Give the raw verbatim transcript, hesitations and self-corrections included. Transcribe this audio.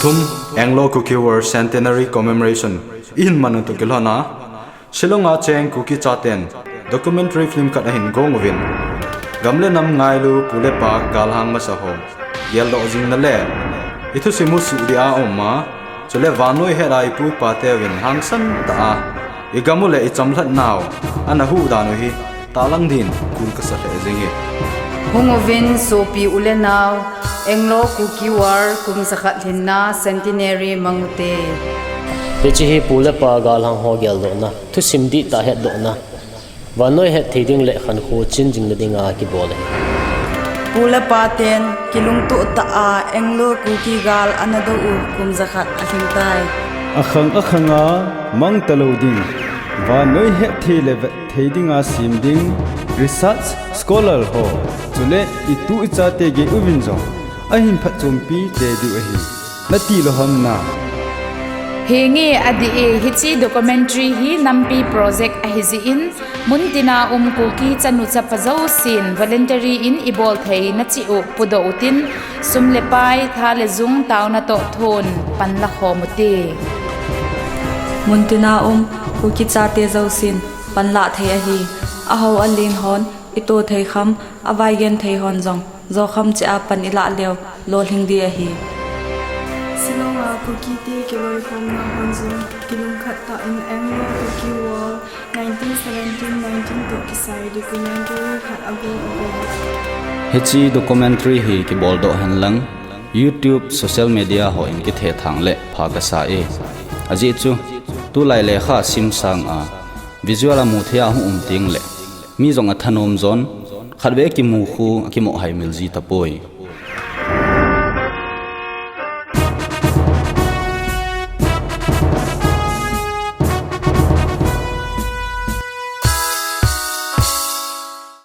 Thum, Anglo-Kuki War Centenary Commemoration ihin man u toh kilhon a, Shillong a cheng Kuki chaten documentary film khat ahin gong uvin, gam le nam ngailu pu le pa galhang masa ho geldoh jingna le ithusim u suh dia um a, chule vannoi het a ipu ipa teuvin hangsan tah a igam u le ichamlhat nau ana huh dan u hi tahlang din kul kasa lheh jing e. Hung uvin sopi u le nau, Anglo-Kuki War kum jakhat lhinna centenary mang ute. Hiche hi pu le pa galhang ho geldohna, thusim dihtah hetdohna, vannoi hetthei ding le khankho chin jingna dinga kibol ahi. Pu le pa ten kilungtoh tah a Anglo-Kuki gal ana dou u kum jakhat alhing tai. Akhang akhang a mang talou ding, vannoi hetthei le vetthei dinga sem ding research scholar ho, chule itu ichate gei uvin jong ahin phatchompi tei diu ahi. Nati lou ham na? Henge, adih e, hiche documentary hi nampi project ahijeh in, muntina um Kuki chanu chapa jousen voluntary in ibol theina cheh u pudoh utin, sum le pai, tha le jung taona toh thon panla khom ute. Muntina um Kuki chate jousen panlah thei ahi. Ahao alen hon ito thei kham, avaigen thei hon jong jokham cheh a pan ilah leu lolhing ding ahi. Shillong a Kukite kiloikhomna hon jong kilungkhat tah in Anglo-Kuki War nineteen seventeen nineteen toh kisai documentary khat ago uvin. Hiche documentary hi kiboldoh henlang, YouTube, social media hon kithethang le pha kasa e. Ajeh chu, tulai lekha sim sanga visual a muthei a hung um tengle mi jong athanom jon, khatvei kimu khu akimoh haimil ji tapoi.